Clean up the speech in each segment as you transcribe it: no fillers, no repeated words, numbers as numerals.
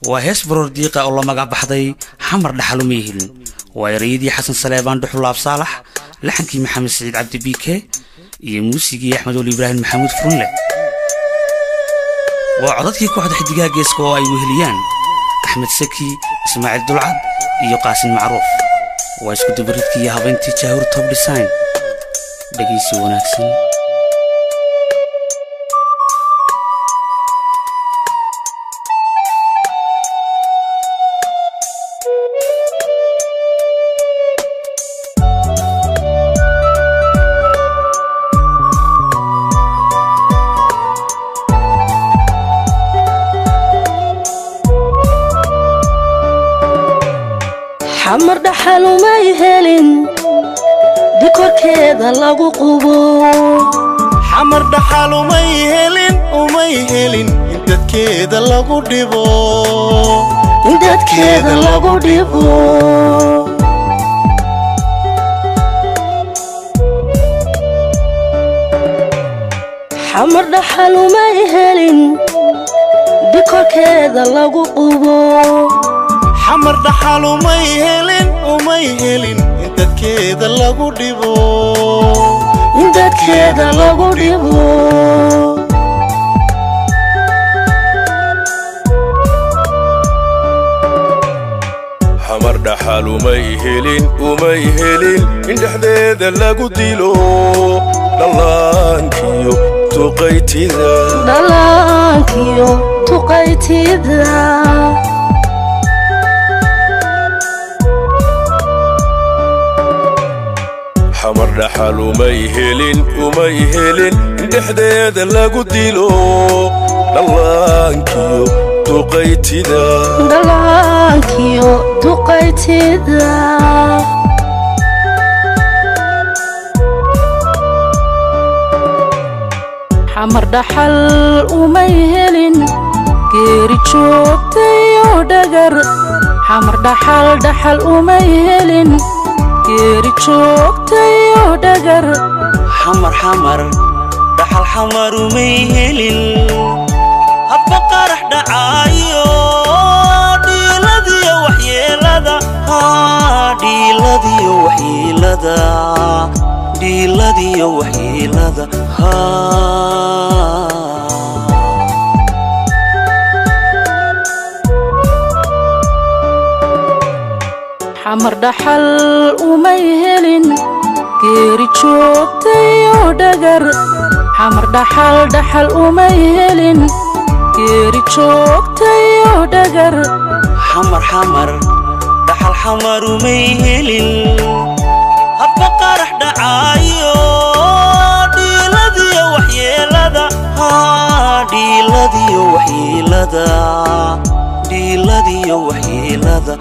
Waa hees baroor diiqa oo la magac baxday Xamar Dhaxal Umay Helin. Waa ereyadii Xasan Saleebaan Dhuxulaab Saalax, laxankii Maxamed Saciid Cabdi Biike iyo muusigii Axmed Weli Ibraahim Maxamuud Furunle. Waa codadkii kooxda Xidigaha Geeska oo ay weheliyaan Axmed Saki, Ismaaciil Dulcad iyo Qaasin Macruuf. Waa isku dubaridkii iyo habeyntii Jaahur Top Design. Dhegaysi wanaagsan. Xamar dhaxal umay helin dikorkeeda lagu qubo. Xamar dhaxal umay helin, umay helin in dadkeeda lagu dhibo, in dadkeeda lagu dhibo. Xamar dhaxal umay helin dikorkeeda lagu qubo. Xamar dhaxal umay helin, umay helin in dadkeeda lagu dhibo, in dadkeeda lagu dhibo. Xamar dhaxal umay helin, umay helin in dhexdeeda lagu dilo dhallaankiyo tuqaytida, dhallaankiyo tuqaytida. Xamar dhaxal umay helin, umay helin in dhexdeeda lagu dilo dhallaankiyo duqaytida, dhallaankiyo duqaytida. Xamar dhaxal umay helin geeri joogtayo dhagar. Xamar dhaxal dhaxal umay helin geeri joogtayo dhagar. Xamar xamar dhaxal xamar umay helin hadba qarax dhacaayo, dhiiladiyo waxyeelada, dhiiladiyo waxyeelada, dhiiladiyo waxyeelada. Xamar dhaxal umay helin geeri joogtayo dhagar. Xamar dhaxal dhaxal umay helin geeri joogtayo dhagar. Xamar xamar dhaxal xamar umay helin hadba qarax dhacaayo, dhiiladiyo waxyeelada, dhiiladiyo waxyeelada, dhiiladiyo waxyeelada.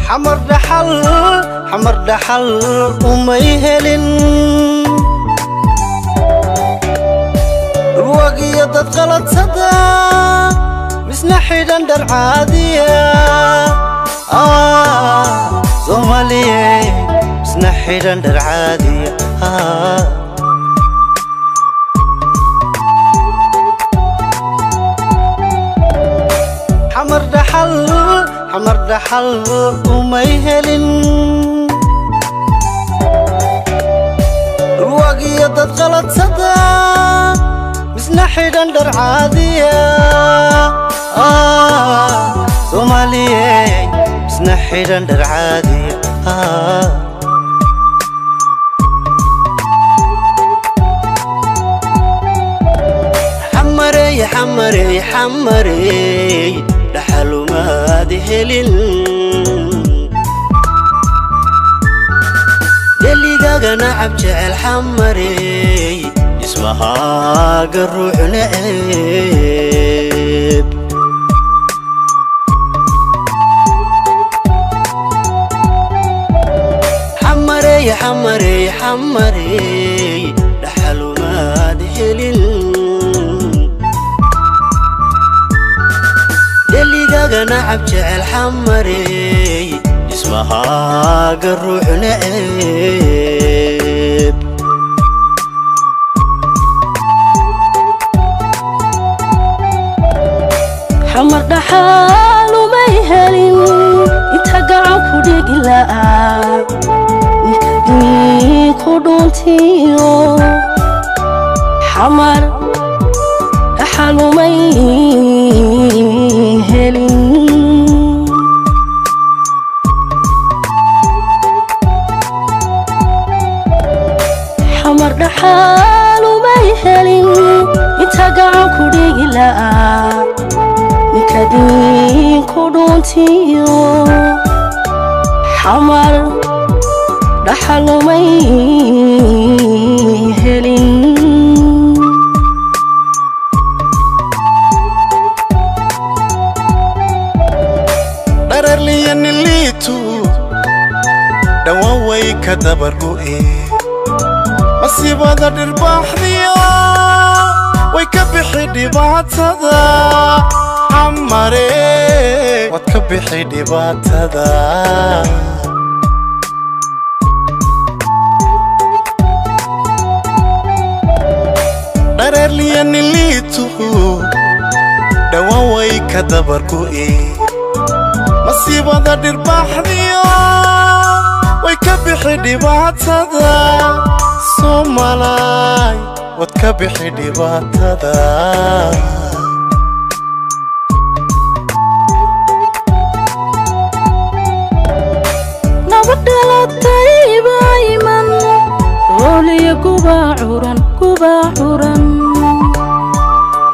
Xamar dhaxal, xamar dhaxal umay helin dhulwagiyo dad qaladsada, misna xidhan dhar caadiya. Soomaaliye, misna xidhan dhar caadiya. Xamar dhaxal, xamar dhaxal umay helin dhulwagiyo dad qaladsada, misna xidhan dhar caadiya. Soomaaliye, misna xidhan dhar caadiya. Xamarey, xamarey, xamarey dhaxal umaad helin dheligaaga nacab jecel. Xamarey dhismahaaga ruux neceb. Xamarey, xamarey, xamarey dhaxal umaad helin dheligaaga nacab jecel. Xamarey dhismahaaga ruux neceb. Xamar dhaxal umay helin inta gacan ku dhigi la'aa, ninka diinku dhuntiyo. Xamar dhaxal umay helin. Xamar dhaxal umay helin inta gacan ku dhigi la'aa, ninka diinku dhuntiyo. Xamar dhaxal umay helin. Dhararliyaniliitu dhawaan way ka dabargo'e, masiibada dhirbaaxdiyo way ka bixi dhibaatada. Xamare waad ka bixi dhibaatada. Dhararliyaniliitu dhawaan way ka dabargo'e, masiibada dhirbaaxdiyo way ka bixi dhibaatada. Soomalaay waad ka bixi dhibaatada. Nabad dhalatay baa iman, rooliya gubaa curan, gubaa curan.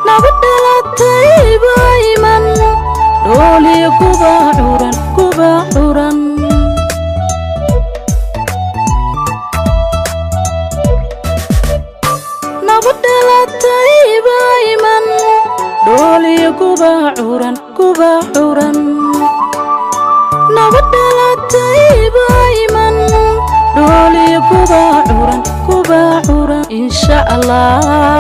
Nabad dhalatay baa iman, rooliya gubaa curan, gubaa curan. Nabad dhalatay baa iman, dhooliya gubaa curan, gubaa curan. Nabad dhalatay baa iman, dhooliya gubaa curan, gubaa curan. Insha Allah.